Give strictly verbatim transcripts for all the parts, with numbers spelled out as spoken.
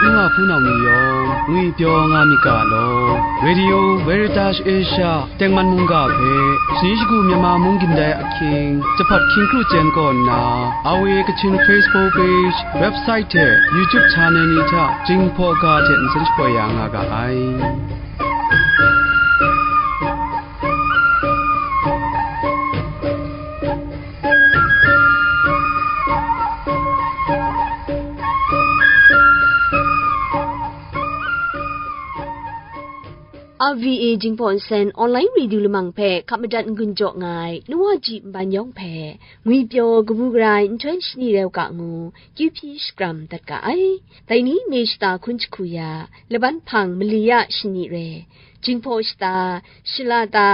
N wa hpunau ni yawng ngwipyaw nga myit ga law, Radio Veritas Asia tengman mungga hpe, shani shagu Myanmar mung gindai ahkying, jahpat hkying kru chyen kaw nna, R V A Kachin Facebook page, website hte YouTube channel ni hta Jinghpaw ga hte nsen shapoi ya nga ga ai. R V A Jinghpaw Nsen online radio lamang hpe hkap madat n-gun jaw nga ai, nu wa ji nban yawng hpe, ngwipyaw kabu gara ai nhtoi shani rau ka ngu, kyu hpyi shakram dat ga ai. Dai ni, May shata hkun jahku ya, laban hpang mali ya shani re, Jinghpaw shata, shala ta,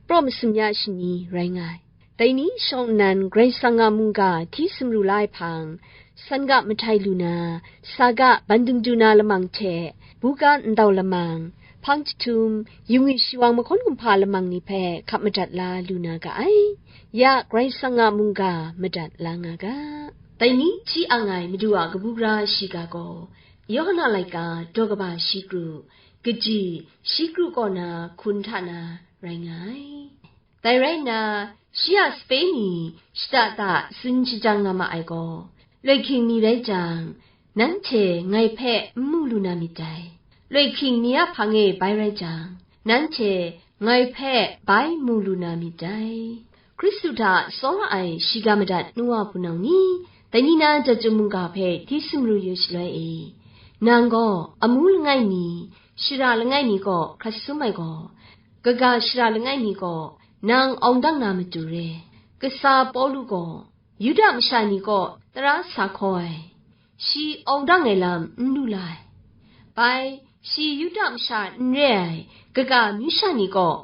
praw masum ya shani rai nga ai. Dai ni shawng nnan Karai Kasang a mungga hti sumru la ai hpang, san ga mahtai lu na, sa ga bandum du na lamang hte, buga ndau lamang, hpang jahtum, yungwi shiwang mahkawn kumhpa lamang ni hpe hkap madat la lu na ga ai. Ya Karai Kasang a mungga madat la nga ga. Dai ni hti ang ai Madu a kabu gara shiga gaw, Yawhan a laika daw kaba shi kru, kaji shi kru kaw na hkun hta na rai nga ai. Dai rai nna, shi a sape ni shada da tsun shajang nga ma ai gaw, loi hking mi rai jang, nanhte ngai hpe n mu lu na myit dai. Loi hking mi a hpang e bai rai jang, nanhte ngai hpe bai mu lu na myit dai. Hkristu hta tsawra ai shiga madat nu wa hpunau ni, dai ni na Jacum mungga hpe hti sumru yu shaloi e, nang gaw amu langai mi, shara langai mi kaw hkrat sum ai gaw, kaga shara langai mi gaw nang awng dang na matu re. Kasa Pawlu gaw Yuda masha ni kaw tara sa hkaw ai, shi awng dang ai lam n lu la ai. Bai, shi Yuda masha n re ai kaga amyu sha ni kaw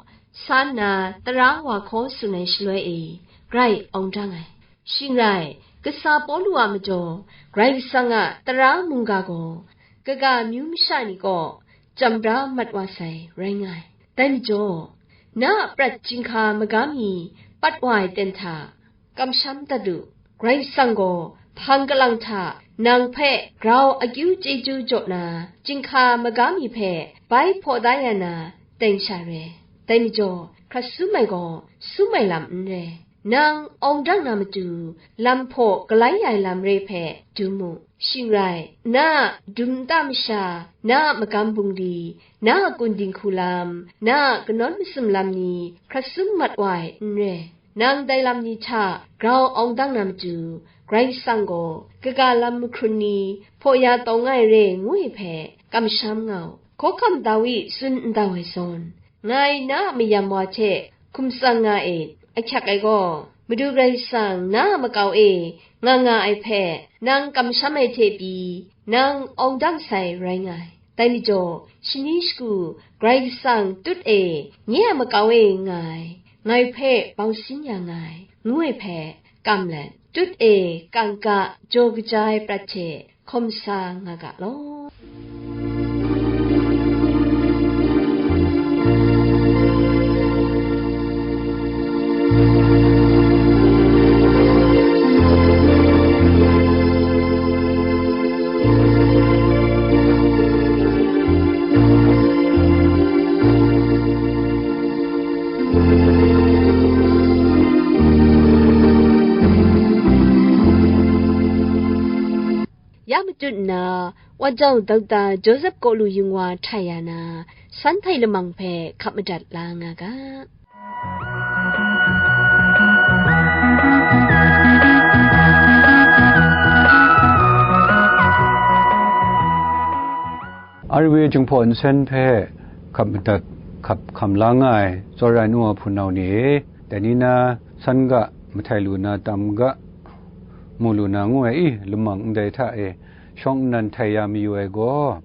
sa nna tara wa hkaw tsun ai shaloi e, grai awng dang ai. Shing rai, kasa Pawlu a majaw Karai Kasang a tara mungga gaw kaga amyu masha ni kaw jam bra mat wa sai rai nga ai. Dai majaw, na a prat chyinghka magam mi pat wa ai ten hta, kamsham dat u. Karai Kasang gaw hpang kalang hta nang hpe grau akyu chyeju jaw na, chyinghka magam mi hpe bai hpaw da ya na teng sha re. Dai majaw, hkrat sum ai gaw sum ai lam n re. Nang awng dang na matu, lam hpaw galai ai lam re hpe dum mu. Shing rai, na a dum nta masha, na a magam bungli, na a kun dinghku lam, na a kanawn masum lam ni hkrat sum mat wa ai n re. Nang dai lam ni hta grau awng dang na matu, Karai Kasang gaw kaga lam mahkrun ni hpaw ya tawng ai re ngu ai hpe kamsham nga u. Hkawhkam Dawi tsun ndau ai zawn, ngai na a mayam wa hte hkum tsang nga e, ahkyak ai gaw, Madu Karai Kasang na a makau e nga nga ai hpe nang kamsham ai hte pyi, nang awng dang sai rai nga ai. Dai majaw, shani shagu Karai Kasang tut e nye a makau e nga ai, ngai hpe bau sin ya nga ai, ngu ai hpe kam let, tut e kangka jaw kaja ai prat hte hkawm sa nga ga law. Ya matut nna, Wajau Dokta Joseph Kawlu Yung wa htai ya na, san htai lamang hpe hkap madat la nga ga. R V A Jinghpaw Nsen hpe hkap madat hkap hkam la nga ai tsawra ai nu wa hpunau ni e, dai ni na san ga mahtai lu na tam ga, mu lu na ngu ai i, lamang ndai hta e shawng nnan htai ya mayu ai gaw,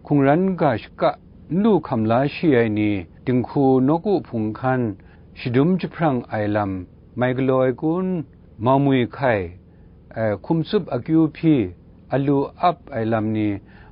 hkungran ga shaka n lu hkam la shi ai ni, dinghku nawku hpung hkan shadum jahprang ai lam mai galaw ai kun, maumwi hkai, eh, hkum tsup akyu hpyi, alu ap ai lam ni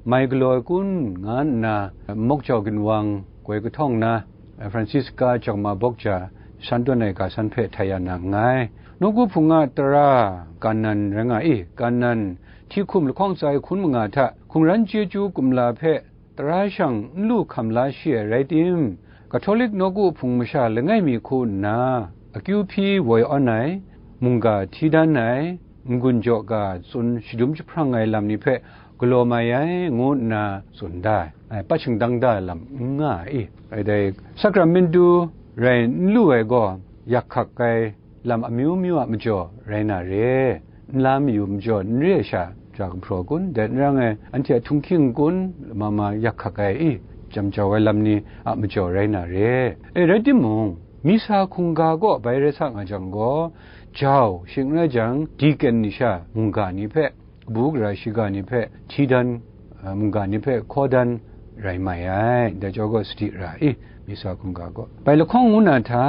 mai galaw ai kun, nga nna, Mawk Jau Ginwang goi kahtawng na, eh, Francisca Jakma Bawk Ja san tawn ai ga san hpe htai ya na nngai. Nawku hpung a tara Kanan rai nga i, Kanan hti hkum lahkawng tsa ai hkun manga hta hkungran chyeju kumla hpe tara shang n lu hkam la shi ai rai tim, Katolik nawku hpung masha langai mi hku nna, akyu hpyi woi awn ai, mungga hti dan ai, n-gun jaw ga tsun shadum jahprang ai lam ni hpe galaw mai ai, ngu nna tsun da ai, ai, pat shingdang da ai lam n nga ai i? Ai dai, sakramentu rai n lu ai gaw, yak hkak ai lam amyu myu a majaw rai na re, nla mayu majaw n re ai sha, ja gumhpraw kun? Dai n rang ai, anhte a htunghking kun? Lama ma yak hkak ai i? Jam jau ai lam ni a majaw rai na re. E, rai timung, misa hkungga kaw bai rai sa nga jang gaw, jau, shing n rai jang, deacon ni sha, mungga ni hpe, kabu gara shiga ni hpe hti dan, a, mungga ni hpe hkaw dan rai mai ai, dai jau gaw sadi ra i, misa hkungga gaw. Bai lahkawng ngu na hta,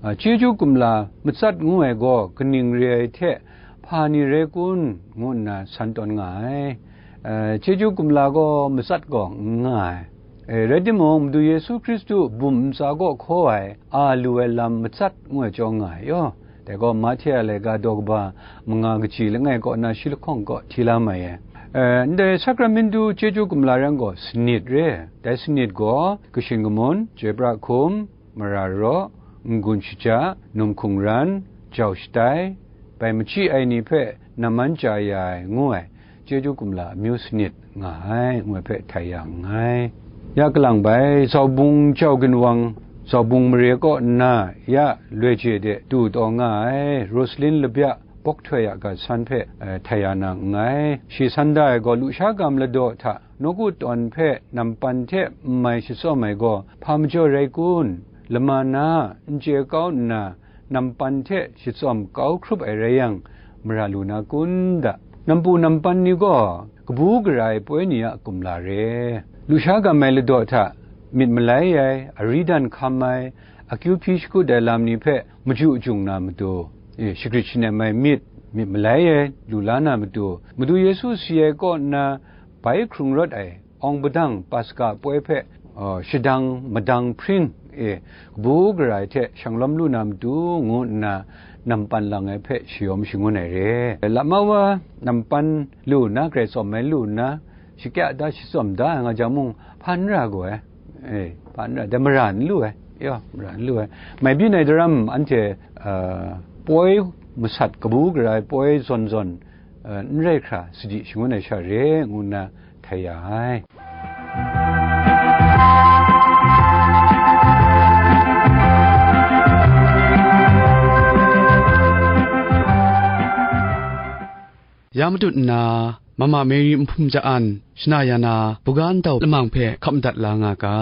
a, chyeju kumla matsat ngu ai gaw kaning re ai hte, hpa ni rai kun, ngu nna san tawn nga ai. A, chyeju kumla gaw matsat gaw n nga ai. E, rai timung, Madu Yesu Hkristu bum ntsa kaw hkaw ai, a lu ai lam matsat ngu ai chyawm nga ai yaw. Dai gaw, Mahte a laika daw kaba manga kaji langai kaw na shi lahkawng kaw hti la mai ai. E, ndai sakramentu chyeju kumla rai gaw, sanit re. Dai sanit gaw, kashin kamun, chyoi pra hkum, mara raw, n-gun shaja, num hkungran, jau shatai, bai machyi ai ni hpe namman chya ya ai, ngu ai, chyeju kumla amyu sanit nga ai, ngu ai hpe htai ya nngai. Ya kalang bai, zaubung jau ginwang, zaubung mare kaw nna, ya loi je de du taw nga ai, Rosalin labya bawk htoi a ga san hpe, eh, htai ya na nngai. Shi san da ai gaw, lusha gam ladaw hta nawku tawn hpe nampan hte n mai shatsawm ai gaw, hpa majaw rai kun? Lama na n chye kau nna, nampan hte shatsawm kau hkrup ai rai yang, mara lu na kun da? Nampu nampan ni gaw kabu gara ai poi ni a kumla re. Lusha gam ai ladaw hta myit malai ai, ari dan hkam ai, akyu hpyi shakut ai lam ni hpe maju jung na matu, e, shagrit shanem ai myit, myit malai ai lu la na matu, Madu Yesu si ai kaw nna bai hkrung rawt ai awng padang Paska poi hpe, uh, shadang madang hpring e, kabu gara ai hte shanglawm lu na matu, ngu nna nampan lang ai hpe shayawm shangun ai re. Lama wa nampan lu nna, grai tsawm ai lu nna, shakya da, shatsawm da ai nga jang mung, hpa n ra gaw ai. E, hpa n ra, dai mara n lu ai. Ya, mara n lu ai. Mai byin ai daram anhte, uh, poi masat, kabu gara ai poi zawn zawn, eh, n rai hkra sadi shangun ai sha re, ngu nna htai ya ai. Ya matut nna, Mama Mary nhpum ja an, shana ya na, buga ndau lamang hpe hkap madat la nga ga.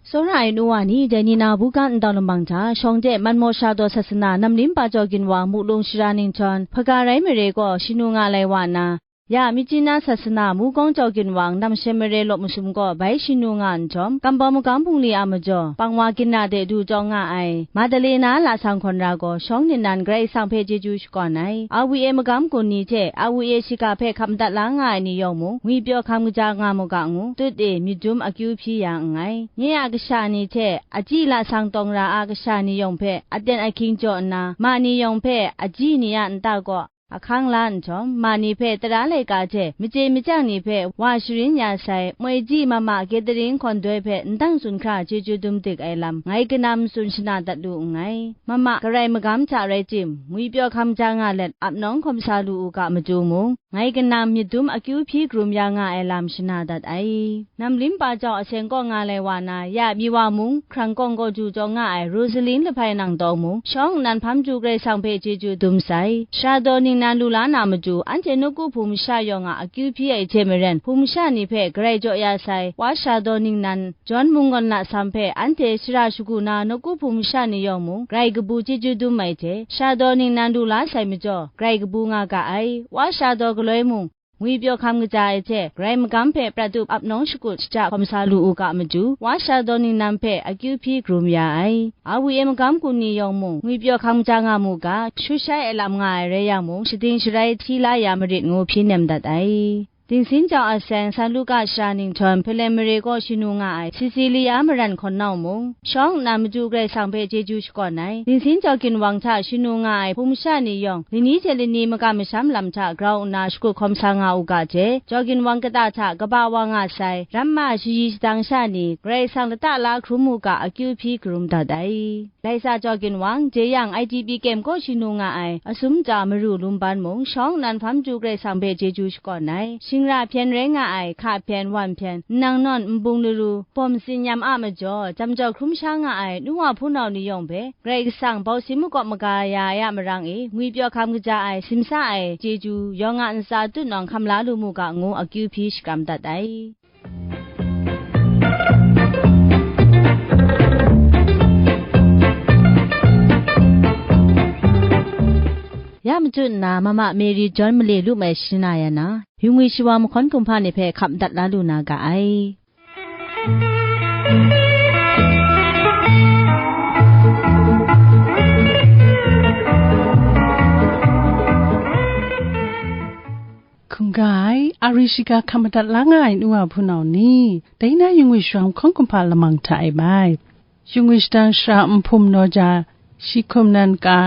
Tsawra ai nu wa ni, dai ni na buga ndau lamang hta, shawng de Manmaw Sha Daw Sasana, Namlim Pa Jaw Ginwang, Muklung Shara Ningjawn, hpaga rai mare gaw, shanu nga lai wa nna, ya Myitkyina Sasana, Mukawng Jaw Ginwang, Namshe Mare Lawp Mashum gaw bai shanu nga nhtawm, Kambawng Magam Bungli a majaw, Pangwa Gina de du taw nga ai, Madalena Lasang Hkawn Ra gaw, shawng ningnan Karai Kasang hpe chyeju shakawn ai, R W A magam gun ni hte, R W A shiga hpe hkap madat la nga ai ni yawng mung, ngwipyaw hkam kaja nga mu ga ngu, tut e myit dum akyu hpyi ya nngai. Nye a kasha ni hte, Aji Lasang Tawng Ra a kasha ni yawng hpe, aten ahkying jaw nna, ma ni yawng hpe, aji ni a nta kaw, ahkang la nhtawm, ma ni hpe tara laika hte machye machyang ni hpe wa sharin ya sai, moi ji mama Catherine Hkawn Doi hpe ndang tsun hkra chyeju dum dik ai lam, ngai kanam tsun shana dat lu nngai. Mama Karai magam hta rai tim, ngwipyaw hkam ja nga let, ap nawng hkawm sa lu u ga matu mung, ngai kanam myit dum akyu hpyi karum ya nga ai lam shana dat ai. Namlim Pa Jaw Aseng kaw nga lai wa na, ya Myiwa mung hkrang kawng kaw du taw nga ai Rosaline Lahpai Nang Tawng mung, shawng nnan hpam du Karai Kasang hpe chyeju dum sai. Sara daw ningnan lu la na matu, anhte nawku hpung masha yawng a akyu hpyi ai hte maren, hpung masha ni hpe Karai jaw ya sai, Wa Sara daw ningnan, Jawn Mung Gawn Lasam hpe anhte shara shagu na nawku hpung masha ni yawng mung, Karai kabu chyeju dum ai hte, Sara daw ningnan lu la sai majaw, Karai kabu nga ga ai. Wa Sara daw galoi mung, ngwipyaw hkam kaja ai hte, Karai magam hpe prat up ap nawng shakut shaja hkawm sa lu u ga matu, Wa Sara daw ningnan hpe akyu hpyi karum ya ai. R W A magam gun ni yawng mung, ngwipyaw hkam kaja nga mu ga, shu shai ai lam nga ai rai yang mung, shading sharai hti la ya marit ngu hpyi nem dat ai. Dingsin jau a seng San Luka shara ninghtawm Hpelen mare kaw shanu nga ai Sisilia maran hkawn nau mung, shawng nna Madu Karai Kasang hpe chyeju shakawn ai, dingsin jau ginwang hta shanu nga ai hpung masha ni yawng, lani hte lani makam masham lam hta grau nna shakut hkawm sa nga u ga hte, jau ginwang kata hta kaba wa nga sai, ramma shayi shadang sha ni, Karai Kasang lata la hkrum u ga, akyu hpyi karum dat ai. Laisa jau ginwang, jeyang I D P kem kaw shanu nga ai, asum ja maru lumban mung, shawng nnan hpam du Karai Kasang hpe chyeju shakawn ai, shingra hpyen rai nga ai, hka hpyen, wan hpyen, nnang nawn, nbung laru, bawm tsin-yam a majaw, jam jau hkrum sha nga ai, nu wa hpunau ni yawng hpe, Karai Kasang bausin makawp maga ya ai a marang e, ngwipyaw hkam kaja ai, simsa ai, chyeju, yawng a ntsa tutnawng hkam la lu mu ga ngu, akyu hpyi shakram dat ai. Ya machyu nna, mama Mary John male lu mai shana ya na, yungwi shawa mahkawn kumhpa ni hpe hkap dat la lu na ga ai. Hkungga ai, a ri shiga hkam madat la nga ai nu wa hpunau ni, dai na yungwi shawa mahkawn kumhpa lamang hta e bai. Yungwi shadang shara nhpum naw ja, shi hkum nan ka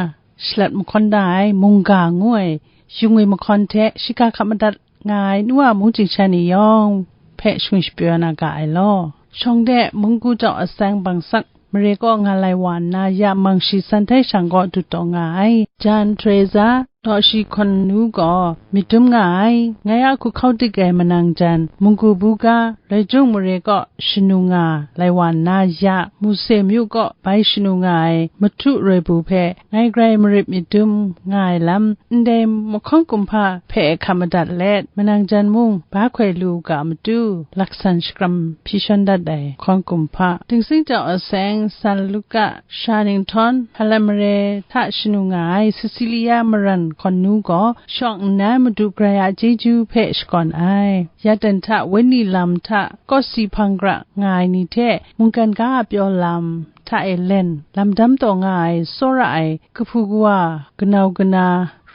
shalat mahkawn da ai mungga ngu ai yungwi mahkawn hte shiga hkam madat nga ai nu wa mungchying sha ni yawng hpe shangwi shapyaw na ga ai law. Shawng de munggu jau a seng bangsak mare kaw nga lai wa nna, ya mang shi san htai shang kaw dut taw nga ai. Jan Teresa, daw shi hkawn nu gaw myit dum nga ai. Ngai a hku hkau dik ai manang jan, munggu buga, loi jung mare kaw shanu nga lai wa nna, ya Muse myu kaw bai shanu nga ai mahtu roi bu hpe, ngai grai marip myit dum nga ai lam, ndai mahkawn kumhpa hpe hkam madat let, manang jan mung ba hkoi lu u ga matu, laksan shakram hpyi shawn dat ai mahkawn kumhpa. Dingsin jau a seng San Luka shara ninghtawm, Hpelen mare hta shanu nga ai Sisilia maran hkawn nu gaw, shawng nnan Madu Karai a chyeju hpe shakawn ai. Ya ten hta wenyi lam hta kawsi hpang gra nga ai ni hte mungkan ga a pyaw lam hta e len lam dam taw nga ai, tsawra ai, kahpu kawa, kanau kana,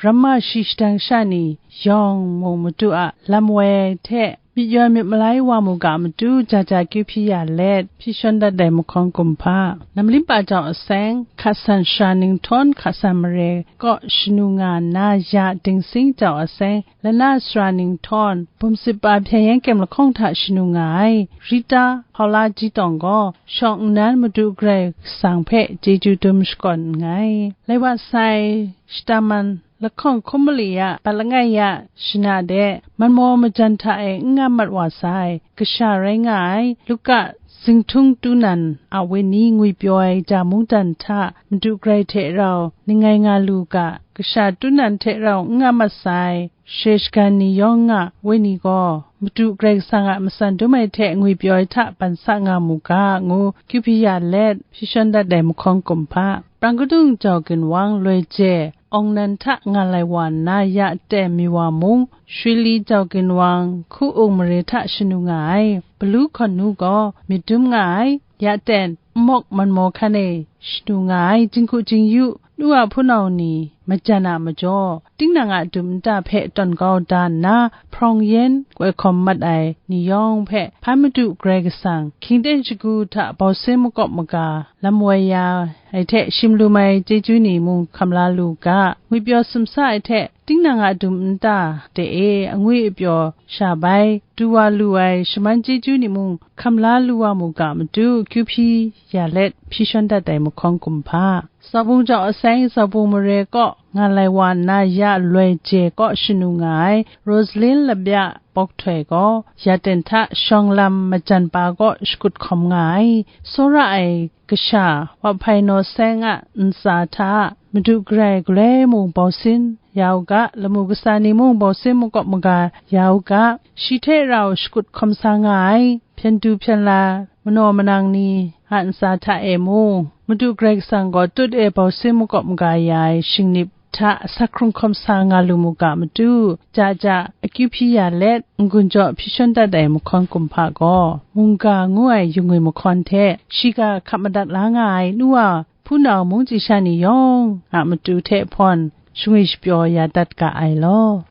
ramma shi shadang sha ni yawng mung matu a lam woi hte myit yawn myit malai wa mu ga matu, ja ja kyu hpyi ya let, hpyi shawn dat ai mahkawn kumhpa. Namlimpa jau a seng, hka san shara ninghtawm, hka san mare kaw shanu nga nna, ya Dingsin jau a seng, Lana sara ninghtawm, bum sip pa hpyen yan kyem lahkawng hta shanu nga ai, Rita Hpaula Jitawng gaw, shawng nnan Madu Karai Kasang hpe chyeju dum shakawn nngai. Lai wa sai, shata man lahkawng hkum mali ya, bat langai ya, shana de, manmaw majan hta e n nga mat wa sai, kasha rai nga ai, Luka zinghtung tu nan a wenyi ngwipyaw ai ja mungdan hta, Madu Karai hte rau, ning ngai nga lu ga, kasha tu nan hte rau n nga mat sai, share shagan ni yawng a wenyi gaw, Madu Karai Kasang a matsan dum ai hte ngwipyaw ai hta ban sa nga mu ga, ngu kyu hpyi ya let, hpyi shawn dat ai mahkawn kumhpa. Prang kadung jau ginwang loi je, awng nan hta nga lai wa nna, ya ten mi wa mung, Shwili jau ginwang hku ung mare hta shanu nga ai, Palu hkawn nu gaw myit dum nga ai, ya ten nmawk manmaw hkan e shanu nga ai, jinghku jingyu, nu a hpunau ni majan a majaw, tinang a dum nta hpe tawn kau da nna, hprawng yen koi hkawm mat ai ni yawng hpe, hpa Madu Karai Kasang, hkying ten shagu hta bausin makawp maga, lam woi ya ai hte shim lum ai chyeju ni mung hkam la lu ga, ngwipyaw sumsa ai hte, tinang a dum nta de e angwi apyaw sha bai, du wa lu ai shaman chyeju ni mung hkam la lu wa mu ga matu, kyu hpyi ya let hpyi shawn dat ai mahkawn kumhpa. Zaubung jau a seng, Zaubung mare kaw nga lai wa nna, ya loi je kaw shanu nga ai, Rosalyn Labya Pawk Htoi gaw, ya ten hta shawng lam majan pa kaw shakut hkawm nga ai, tsawra ai kasha, Wahpai Naw Seng a ntsa hta, Madu Karai galoi mung bausin ya u ga, lamu kasa ni mung bausin makawp maga ya u ga, shi hte rau shakut hkawm sa nga ai, hpyen du hpyen la, manaw manang ni a ntsa hta e mung, Madu Karai Kasang gaw tut e bausin makawp maga ya ai shingnip hta asak hkrung hkawm sa nga lu mu ga matu, ja ja akyu hpyi ya let, n-gun jaw hpyi shawn dat ai mahkawn kumhpa gaw, mungga ngu ai yungwi mahkawn hte shiga hkap madat la nga ai nu wa hpunau mungchying sha ni yawng a matu hte hpawn, shangwi shapyaw ya dat ga ai law.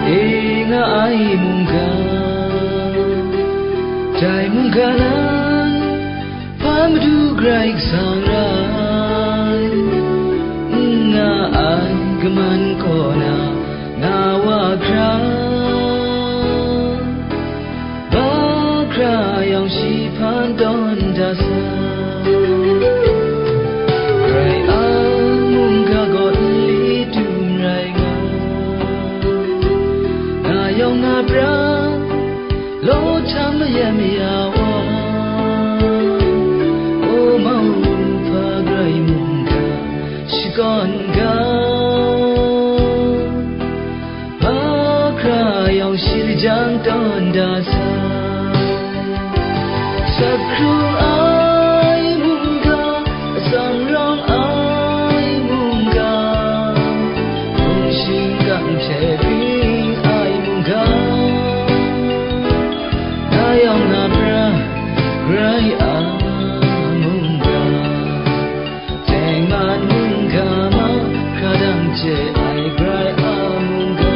E nga ai mungga, dai mungga nan, hpa Madu Karai Kasang rai, n nga ai kaman kaw na, na wa hkra, ba hkra yawng shi hpan tawn da sa. Karai a mungga gaw nli dum rai nga, na yawng na pra, law htam mayam maya wa, o mau hpa Karai mungga shakawn ga, hpa hkra yawng shi lajang tawn da sa. Sakhru ai mungga, atsam rawng ai mungga, hpung shingkang hte bring ai mungga, na yawng na pra, Karai a mungga, tengman mungga ma, hkra dang chye ai Karai a mungga.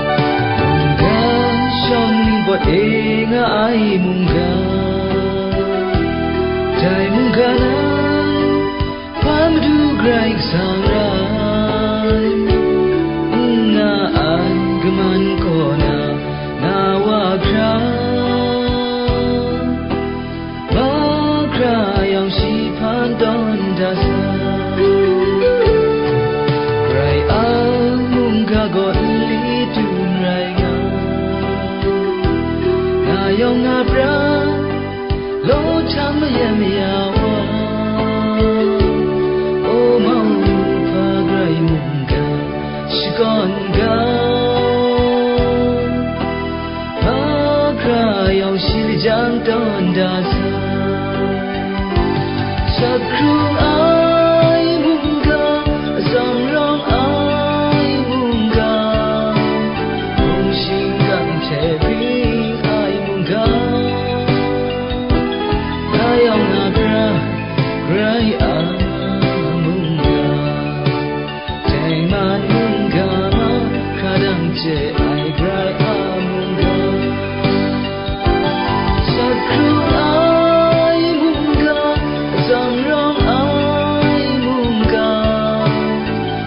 Mungga shawng ningpawt e nga ai mungga, dai mungga nan, hpa Madu Karai Kasang rai, n nga ai kaman kaw na, na wa hkra, ba hkra yawng shi hpan tawn da sa. Karai a mungga gaw nli dum rai nga, na yawng na pra, law htam mayam maya wa, o mau hpa Karai mungga shakawn ga, hpa hkra yawng shi lajang tawn da sa. Sakhru ai mungga, atsam rawng ai mungga, hpung shingkang hte bring ai mungga, na yawng na pra, Karai a mungga, tengman mungga ma, hkra dang chye ai Karai a mungga. Sakhru ai mungga, atsam rawng ai mungga,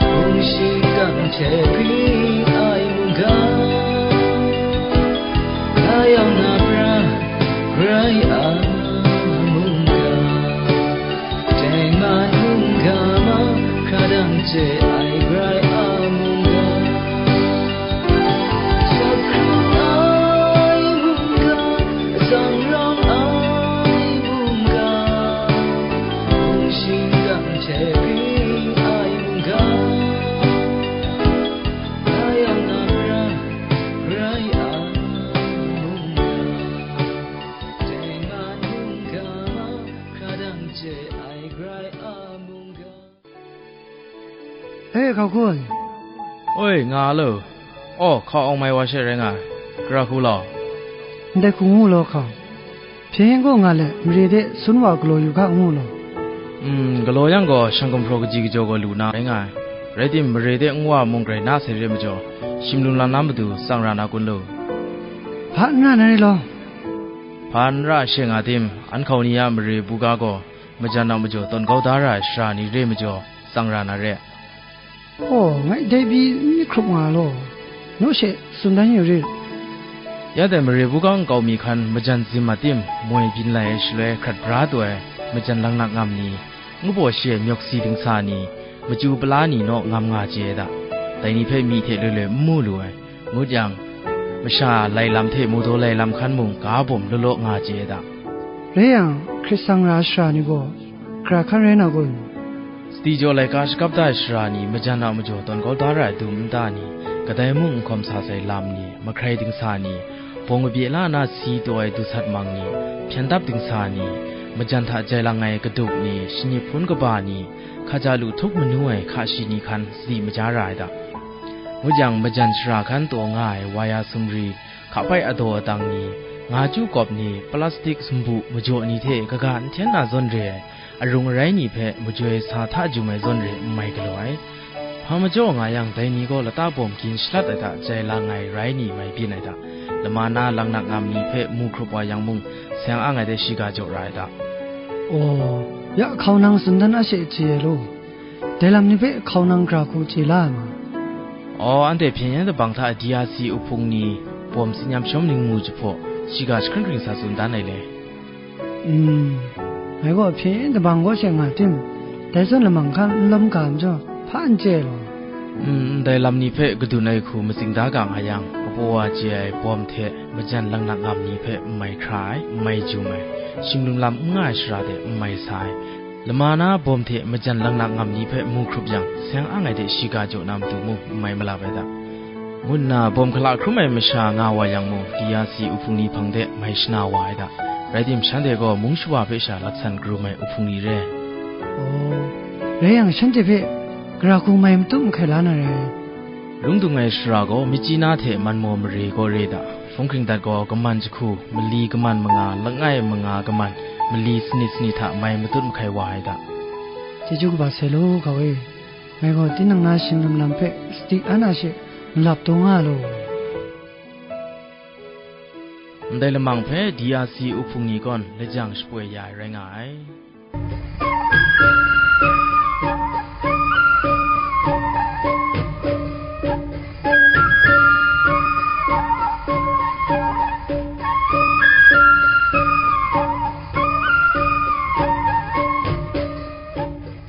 hpung shingkang hte bring ai mungga, na yawng na pra, Karai a mungga, tengman mungga ma, hkra dang chye ai Karai a mungga. Sakhru ai mungga, atsam rawng ai mungga, hpung shingkang hte bring ai mungga, na yawng na pra, Karai a mungga, tengman mungga ma, hkra dang chye ai Karai a mungga. E, hkau hku ai. Oi, nga lo. Aw, hkau awng mai wa she rai nga ai. Gara hku law. Ndai hku ngu law, hkau. Hpyen yen gaw nga let, mare de sun wa galaw yu hka ngu law. Mm, galaw yang gaw, shang gumhpraw kaji kajaw gaw lu na rai nga ai. Rai timung, mare de nwa mung grai na sai re majaw, shim lung lam na matu tsang ra na kun lu? Hpa n ra na re law. Hpa n ra she nga tim, an hkau ni a mare buga gaw, majan a majaw tawn kau da ra ai sara ni re majaw, tsang ra na re. Aw, ngai dai pyi n myit hkrup nga law, naw she tsun dan yu rit. Ya dai mare buga nkau mi hkan majan zim a tim moi byin lai ai shaloi hkrat bra taw ai majan laknak ngam ni, ngu baw shi ai myawk si dingsa ni, machyu pala ni naw ngam nga chye ai da. Dai ni hpe myi hte loi loi n mu lu ai, ngut yang, masha lai lam hte mawdaw lai lam hkan mung ga bawm law law nga chye ai da. Rai yang, hkrit tsang ra ai sara ni gaw, gara hkan rai na kun? Sadi jaw laika shakap da ai sara ni, majan a majaw tawn kau da ra ai dum nta ni, kadai mung n hkawm sa sai lam ni, mahkrai dingsa ni, bawng kabye la na si taw ai dusat mang ni, hpyen dap dingsa ni, majan hta jai lang ai kaduk ni, shani hpun kaba ni, hkaja lu htup manu ai hka shi ni hkan sadi maja ra ai da. Ngut yang, majan shara hkan taw nga ai waya sumri, hkapai adaw adang ni, nga chyu kawp ni, plastik sumbu majaw ni hte kaga n hten na zawn re ai, arung arai ni hpe majoi sa hta jum ai zawn re n mai galaw ai. Hpa majaw nga yang, dai ni gaw lata bawm gin shalat ai hta jai lang ai rai ni mai byin ai hta, lama na langnak ngam ni hpe mu hkrup wa yang mung, seng ang ai de shiga jaw ra ai hta. Aw, ya hkau nang tsun dan a she chye ai law, dai lam ni hpe hkau nang gra hku chye la ai ma? Aw, anhte hpyen yen dabang hta D R C uhpung ni bawm tsin yam shawm ningmu jahpaw, shiga jahkring hkring sa tsun dan ai le. Mm, ngai gaw hpyen yen dabang gaw she nga tim, dai zawn lamang hkan n lawm ga majaw, hpa n chye law. Mm, ndai lam ni hpe kadun ai hku matsing da ga nga yang, kapaw wa chye ai bawm hte majan langnak ngam ni hpe n mai hkra ai, n mai jum ai, shing lum lam n nga ai shara de n mai sa ai, lama na bawm hte majan langnak ngam ni hpe mu hkrup yang, seng ang ai de shiga jaw na matu mung n mai malap ai da. Ngu nna bawm hkala hkrum ai masha nga wa yang mung, D R C uhpung ni hpang de mai shana wa ai da. Rai tim, shanhte gaw mung shawa hpe sha latsan karum ai uhpung ni re. Aw, rai yang, shanhte hpe gara hku mai matut mahkai la na re. Lung dung ai shara gaw, myit chyi na hte man maw mare gaw re da, hpung hkring dat gaw, kaman jahku, mali kaman manga, langai manga kaman, mali sanit sanit hta mai matut mahkai wa ai da. Chyeju kaba sai law, ga e. Ngai gaw tinang na shing lum lam hpe sadi an a she malap taw nga law. Ndai lamang hpe D R C uhpung ni gawn lajang shapoi ya ai rai nga ai.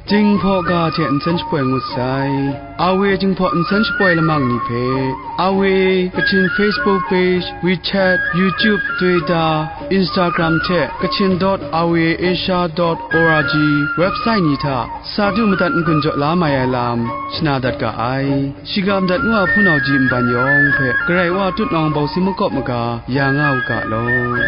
Jinghpaw ga hte nsen shapoi ngut sai. R V A Jinghpaw nsen shapoi lamang ni hpe, R V A Kachin Facebook page, WeChat, YouTube, Twitter, Instagram hte Kachin dot R V A Asia dot O R G website ni hta sa du madat n-gun jaw la mai ai lam shana dat ga ai. Shiga madat ngu a hpunau ji nban yawng hpe Karai Wa tut nawng bawsi makawp maga ya nga u ga law.